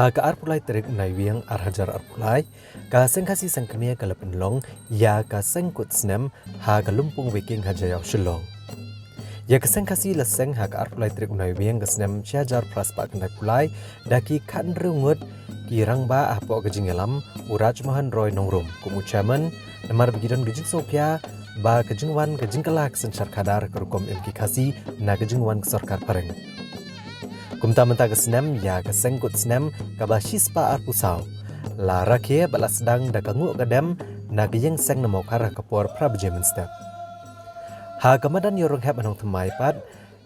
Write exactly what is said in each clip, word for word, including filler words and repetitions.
Ha ka arphew lai tarik u Naiwieng ar hajar arphew lai, ka Seng Khasi Seng Kmie ka la pynlong ïa ka Seng Kut Snem ha ka Lympung Weiking ha Jaïaw Shillong. Ïa ka Seng Khasi la seng ha ka arphew lai tarik u Naiwieng ka snem shi hajar phra spah khyndai phew lai da ki khathynriew ngut ki rangbah hapoh ka jingïalam u Raj Mohan Roy Nongrum kum u chairman, namar ba ki don ka jingsngewkhia ba ka jingwan ka jingkylla ka synshar khadar ka rukom im ki Khasi na ka jingwan ka sorkar phareng. Kumta mynta ka snem ïa ka Seng Kut Snem kaba shi spah arphew saw la rakhe bad la sdang da ka nguh ka dem na ka ïing seng na Mawkhar ha ka por phra baje mynstep. Ha ka madan Ïew Rynghep ha Nongthymmai pat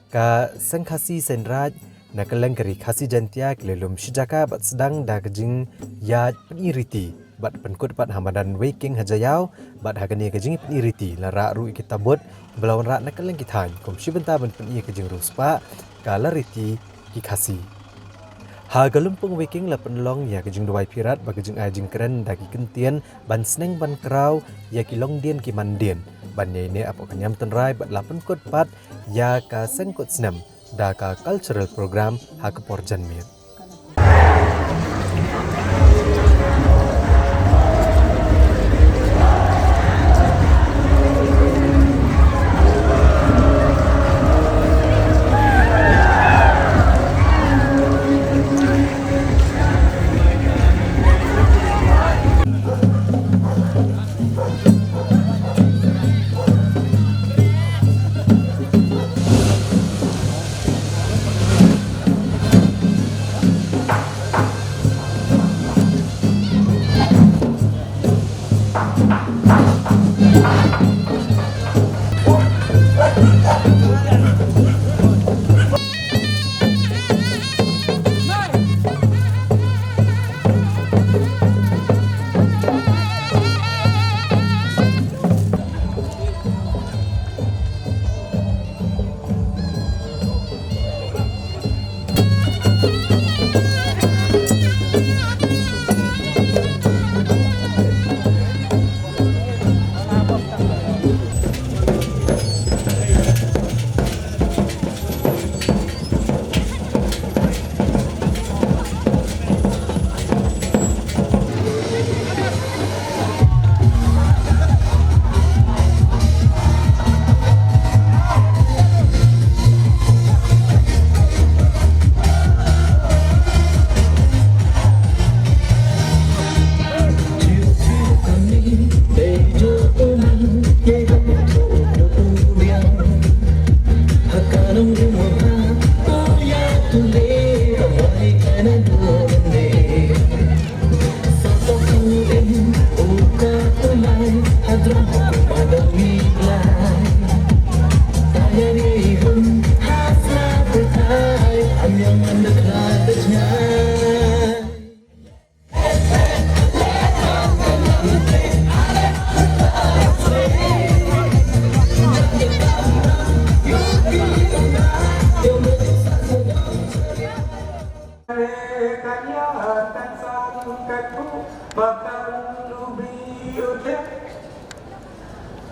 ka Seng Khasi Seng Raij na kylleng ka Ri Khasi Jaiñtia ki la lum shi jaka bad sdang da ka jingïaid pyni riti bad pynkut pat ha madan Weiking ha Jaïaw. Bad ha kane ka jingpyni riti la rah ruh ïa ki tabut ba la wanrah na kylleng ki thaiñ kum shi bynta ban pyni ïa ka jingriewspah ka la riti ki Khasi. Ha ka Lympung Weiking la pynlong ïa ka jingduwai phirat bad ka jingai jingkren da ki kyntien ban sneng ban kraw ïa ki longdien ki mandien ban ïaineh hapoh ka niam tynrai bad la pynkut pat ïa ka Seng Kut Snem da ka cultural program ha ka por janmiet.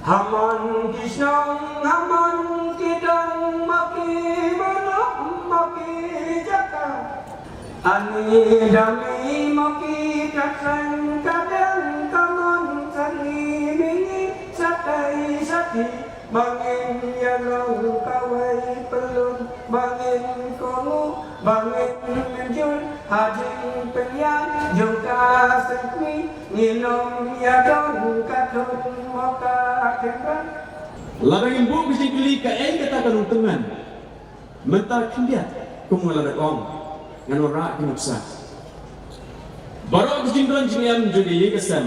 Ha mon ki shnong, ha mon ki dong, ma ki manok, ma ki jaka. Ani dami ma ki ka seng ka dang ka mon, sani mingi satai sati. Ba ngin ïa long kawei pyllun, ba ngin kohnguh, ba ngin mynjur ha jingpynïaid jong ka seng kmie, ngin ym ïa don ka thung mo ka kynrad. Lada ngin buh ka jingkylli kaei kata ka nongtyngen. Mynta khyndiat, kum nga la dep ong, ngan wanrah ki nuksa. Baroh ki jingdon jingem jong ka ïing ka sem,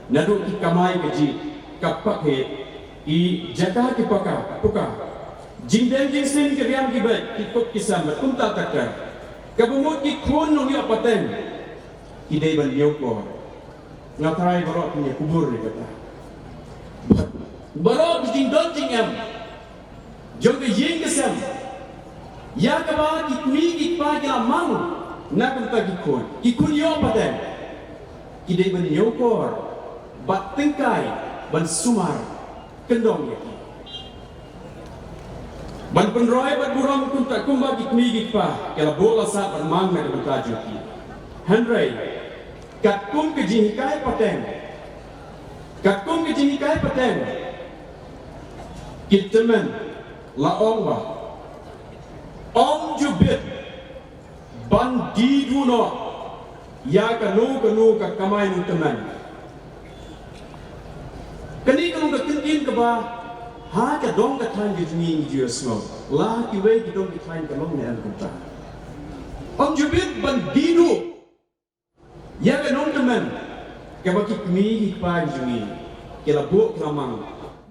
naduh ki kamai kajih, ka pakhih, ki jaka ki paka, puka. Jingdem jingsien ki riam ki beit, ki kup ki sem, bad kumta ter ter. Kaba mut ki khun nongïoh pateng, ki dei ban ñiewkor. Nga tharai baroh phin ïa kubur ïa kata. Baroh ki jingdon jingem jong ka ïing ka sem, ïa kaba ki kmie ki kpa ki la mang na ka bynta ki khun, ki khun ïoh pateng, ki dei ban ñiewkor bad tyngkai ban sumar kyndong ïa ki. Ban pynroi bad burom kumta kumba ki kmie ki kpa ki la buh la sah bad mang na ka bynta jong ki. Hynrei katkum ka jinghikai pateng, katkum ka jinghikai pateng, ki tymmen la ong ba ym ju bit ban die duh noh ïa kano kano ka kamai nongtymmen. Kane ka long ka kyntien kaba ha ka dong ka thaiñ ka jong ngi ngi ju ïohsngew, la ha kiwei ki dong ki thaiñ ka long ne em kumta. Ym ju bit ban die duh ïa ka nongtymmen kaba ki kmie ki kpa jong ngi ki la buh ki la mang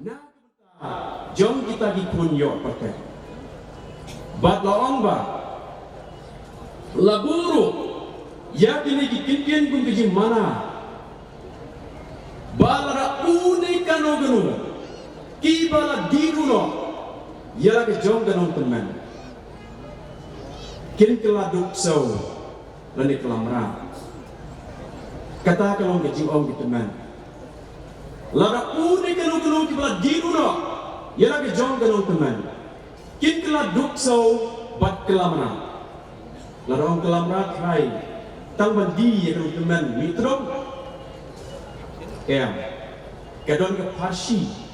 na jong kita ki khun ïoh pateng. Bad la ong ba la buh ruh ïa kine ki kyntien kum ka jingmana ba lada une kano kano kiba la die duh noh ïa la ka jong ka nongtymmen, kin kylla duk ksew lane kylla mrad. Kata ka long ka jingong ki tymmen. Lada une kano kano kiba la die duh noh ïa la ka jong ka nongtymmen, kin kylla duk ksew bad kylla mrad. Lada ong kylla mrad, trai tang ban die ïa ka nongtymmen mih tdong? Em. Ka don ka pharshi.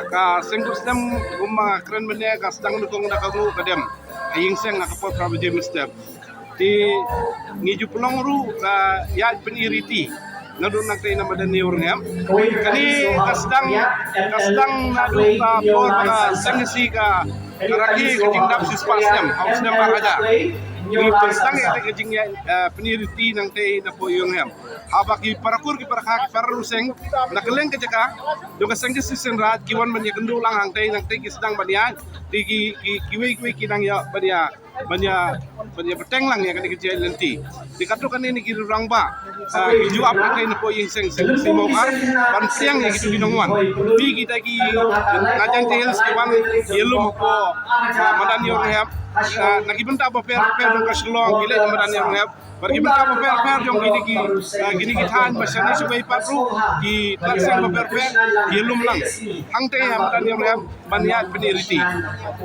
Ka seng kut snem kumba nga kren mynne ka sdang nyngkong da ka nguh ka dem ha ïing seng ha ka por Prabhu James Step. Te ngi ju pynlong ruh ka ïaid pyni riti naduh nangtei na madan Ïewrynghep. Kane ka sdang, ka sdang naduh ka por ba ka seng Khasi ka rakhe ka jingdap shispah snem ha u snem ar hajar. Ngi pynsdang ïa ka jingïaid pyni riti nangtei napoh Ïewrynghep. Haba ki para kur ki para kha ki para ryseng na kylleng ka jaka jong ka seng Khasi Seng Raij ki wan ban ïakynduh lang hangtei, nangtei ki sdang ban ïaid. Te ki, ki, kiwei kiwei ki nang ïa ban ïa ban ïa, ban ïa bteng lang ïa kane ka jingïaid lynti. Te katto katne ne ki rangbah ki ju ap nangtei napoh ïing seng Seng Khasi Mawkar ban pdiang ïa kito ki nongwan. Phi kita ki na Jaintia Hills ki wan ïalum hapoh madan Ïewrynghep. Na ki bynta bapher bapher jong ka Shillong ki leit madan Ïewrynghep. Bad ki bynta bapher bapher jong kine ki, kine ki thaiñ ba shane shawei pat ruh ki tnat seng bapher bapher ki ïalum lang hangtei ha madan Ïewrynghep ban ïaid pyni riti.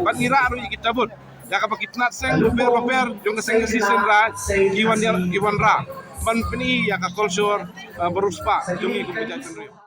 Bad ngi rah ruh ïa ki tabut da kaba ki tnat seng bapher bapher jong ka seng Khasi Seng Raij ki wan ïa, ki wanrah ban pyni ïa ka culture ba riewspah jong ngi kum ka jaitbynriew.